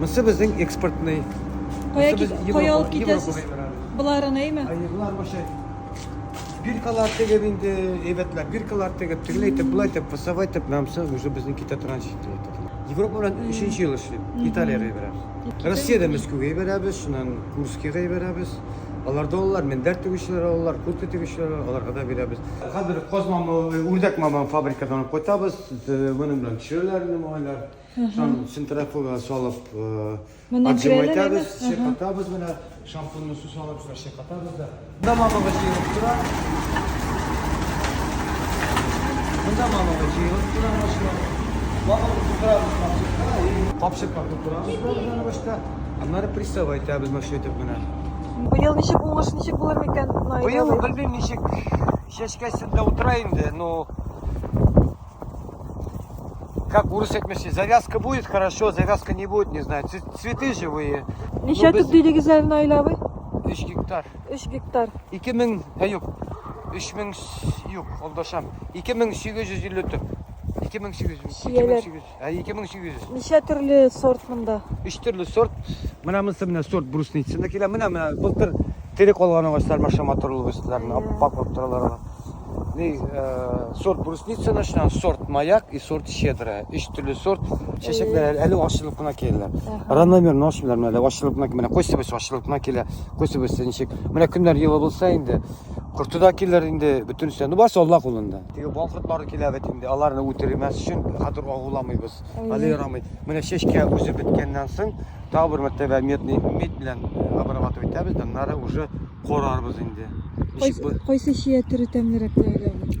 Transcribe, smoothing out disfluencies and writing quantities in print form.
Монысы безнең экспортный. Кая Монысы без кит- кая Европа- алып китәсез? Европага җибәрәбез. Боларын, әйме? Әйе, болар вообще биркалар тегеп инде, әйбәтләп биркалар тегеп, тегеләй итеп, болай итеп, фасовать итеп, намсы уже безнең китә торган читтә. Европа белән өченче ел эшлим. Италиягә җибәрәбез. Россиядә Мәскәүгә җибәрәбез, шуннан Курскига җибәрәбез. Аларда алалар, мендәр тегүчеләр алалар, куртка тегүчеләр алалар, аларга да бирәбез. Хәзер каз мамы, үрдәк мамын фабрикадан алып кайтабыз, моның белән төшерәләр инде малайлар. Шуннан центрофуга салып, Моннан отжимать керәләр итәбез, әйме? чайкатабыз менә, шампуньлы су салып, шулай чайкатабыз да. Монда мамыгы җыелып тора. Монда мамыгы җыелып тора машина. Мамыгы тутырабыз капчыкка, и капчыкка тутырабыз да без аны башта. Аннары прессовать итәбез машина итеп менә. Быел ничек уңыш ничек булыр микән? Наил Быел абый? белмим ничек чәчкәсендә утыра инде, но как урыс әйтмешли, завязка будет хорошо, завязка не будет, не знаю. Цветы живые. Ничә Ну, без төп дидегез әле, Наил абый? 3 гектар. 3 гектар. 2000, ә юк. 3000 юк, алдашам. 2850 төп. 2800. Чияләр. 2800. Ә 2800. Ничә төрле сорт монда? Өч төрле сорт. Менә монысы менә сорт брусницына килә. Менә менә былтыр тере калган агачлар маша матур булып үстеләр. Менә аппак булып торалар алар. Ни, сорт брусницына, шуннан сорт маяк и сорт щедрая. Өч төрле сорт. Чәчәкләр әле ачылып кына киләләр. Равномерно ачмыйлар менә әле ачылып кына менә кайсы берсе ачылып кына килә, кайсы берсе ничек. Менә көннәр елы булса инде, корты да килер инде, бөтенесе. Ну, барсы Алла кулында. Теге бал кортлары килә бит инде, аларны үтермәс өчен хәзер агуламыйбыз. Әле ярамый. Менә чәчкә үзе беткәннән соң, тагы бер мәртәбә медный медь белән обрабатывать итәбез, аннары уже корарбыз инде. Ничек бу? Кайсы чия төре тәмлерәк, Наил абый?